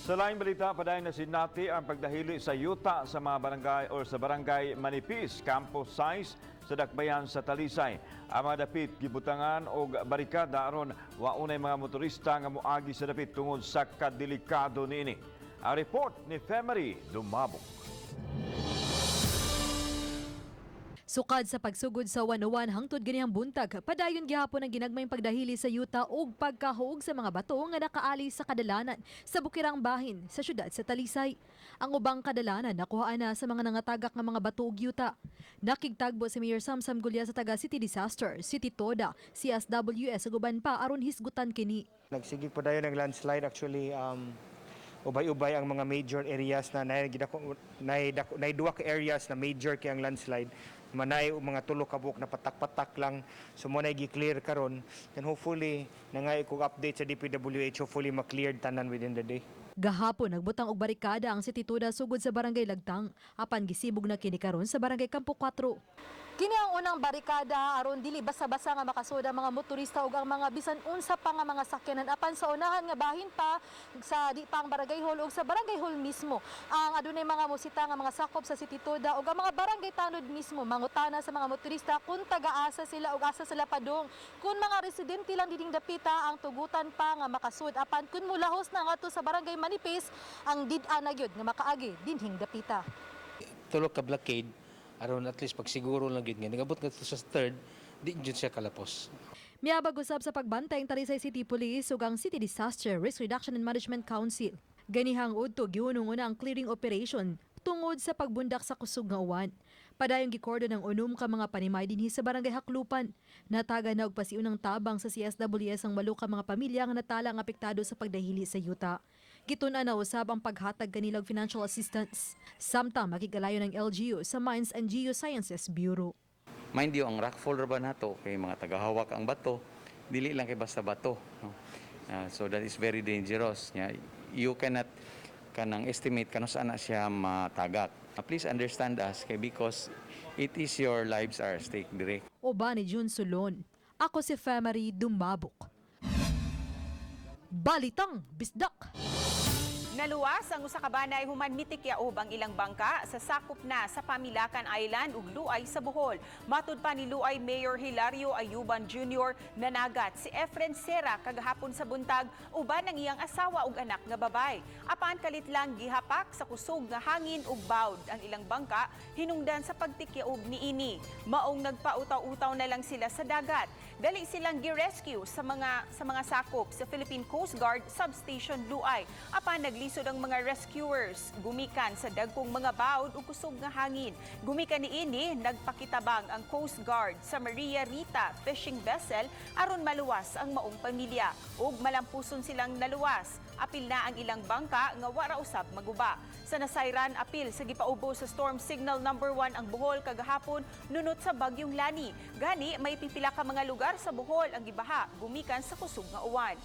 Sa laing balita, padayon na sinati ang pagdahili sa yuta sa mga barangay or sa Barangay Manipis, Campo 6 sa Dakbayan sa Talisay. Ang mga dapit gibutangan og barikada aron wa unay mga motorista nga moagi sa dapit tungod sa kadelikado niini. Ang report ni Femery Dumabok. Sukad sa pagsugod sa 101 hangtod ganihang buntag, padayon gihapon ang ginagmayng pagdahili sa yuta ug pagkahuog sa mga bato nga nakaali sa kadalanan sa bukirang bahin sa syudad sa Talisay. Ang ubang kadalanan nakuhaan na sa mga nangatagak nga mga bato ug yuta. Nakigtagbo si Mayor Samsam Gulya sa taga City Disaster, City Toda, CSWS ug uban pa aron hisgutan kini. Nagsige po dayon ng landslide actually, ubay-ubay ang mga major areas na nay gidako nay dako nay duha ka areas na major kay ang landslide, manay mga tulo ka buok na patak-patak lang. So mo nay gi-clear karon, and hopefully nangay kog update sa DPWH, hopefully ma-cleared tanan within the day. Gahapon nagbutang og barikada ang City Toda sugod sa Barangay Lagtang apan gisibog na kini karon sa Barangay Campo 4. Kini ang unang barikada aron dili basta-basta nga makasud ang mga motorista ug ang mga bisan unsa pa nga mga sakyanan, apan sa unahan nga bahin pa sa di pa ang barangay hall ug sa barangay hall mismo ang adunay mga musita nga mga sakop sa City Toda ug ang mga barangay tanod mismo mangutana sa mga motorista kung taga-asa sila ug asa sila padung. Kung mga residente lang dining dapita ang tugutan pa nga makasud, apan kun mulahos na ngadto sa Barangay Manipis ang did-a na gyud nga makaagi dinhing dapita. Tulo ka blockade aron at least pagsiguro lang gyud nga nagabot ngadto sa third, di jud siya kalapos. Miabag usab sa pagbantay ang Talisay City Police ug ang City Disaster Risk Reduction and Management Council. Ganihang udto gihunong una ang clearing operation tungod sa pagbundak sa kusog nga uwan. Padayong gikordon ang unom ka mga panimay dinhi sa Barangay Haklupan. Nataga na og pasiunang tabang sa CSWS ang walo ka mga pamilya nga natala ang apektado sa pagdahili sa yuta. Gitun-an na usab ang paghatag kanila og financial assistance. Samtang makigalayon ng LGU sa Mines and Geosciences Bureau. Mind you, ang rockfall ra ba nato kay mga tagahawak ang bato, dili lang kay basta bato, no? So that is very dangerous. Nya, you cannot kanang estimate kano saan na siya matagak. Please understand us kay because it is your lives are at stake dire. Uban ni June Solon. Ako si Femery Dumabok. Balitang Bisdak! Naluwas ang usa ka banay human mitikyaob ang ilang bangka sa sakop na sa Pamilacan Island ug Luay sa Bohol. Matud pa ni Luay Mayor Hilario Ayuban Jr., nanagat si Efren Sera kagahapon sa buntag uban ang iyang asawa ug anak nga babay. Apan kalit lang gihapak sa kusog nga hangin ug bawd ang ilang bangka hinungdan sa pagtikyaob niini. Maong nagpautaw-utaw na lang sila sa dagat. Dali silang gi-rescue sa mga sakop sa Philippine Coast Guard Substation Luay. Apan naglisod ang mga rescuers gumikan sa dagkong mga bawd ug kusog nga hangin. Gumikan niini, nagpakitabang ang Coast Guard sa Maria Rita fishing vessel aron maluwas ang maong pamilya ug malampuson silang naluwas. Apil na ang ilang bangka nga wara usab maguba. Sa nasayran, apil sa gipaubo sa storm signal number 1 ang Bohol kagahapon nunot sa bagyong Lani. Gani may pipila ka mga lugar sa Bohol ang gibaha gumikan sa kusog nga uwan.